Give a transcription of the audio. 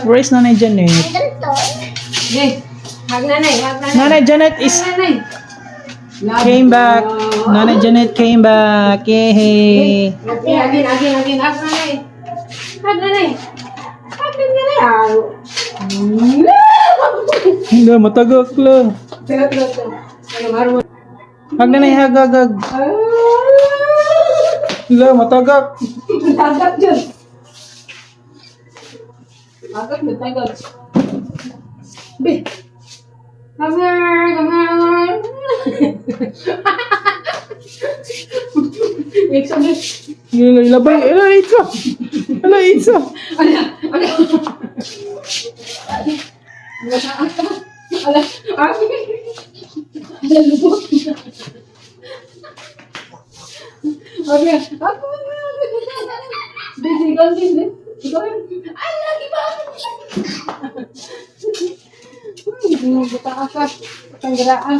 Where is Nanay Janet? Okay. Hug nanay, hug nanay. Nanay Janet is Hug nanay. Love came back. you. Nanay Janet came back. Yay! Okay, again, again, again. Hug nanay. Hug nanay. Hug nanay. Ah. Hindi, matagak la. Tira, tira, tira. Ano, maro. Hug nanay, hug, hug, hug. Ah. La, matagak. Tagak dyan. Tagak na tagak. Be. Come here, come here. Next one. Ila, ilabay. Ila, itsa. Ila, itsa. Ala, ala. Ala, ala, ala, lubot. Okay, ako. Busy, ikaw din, din. Ikaw yun. Ay, lagi pa ako. Buta ka. Tanggaraan.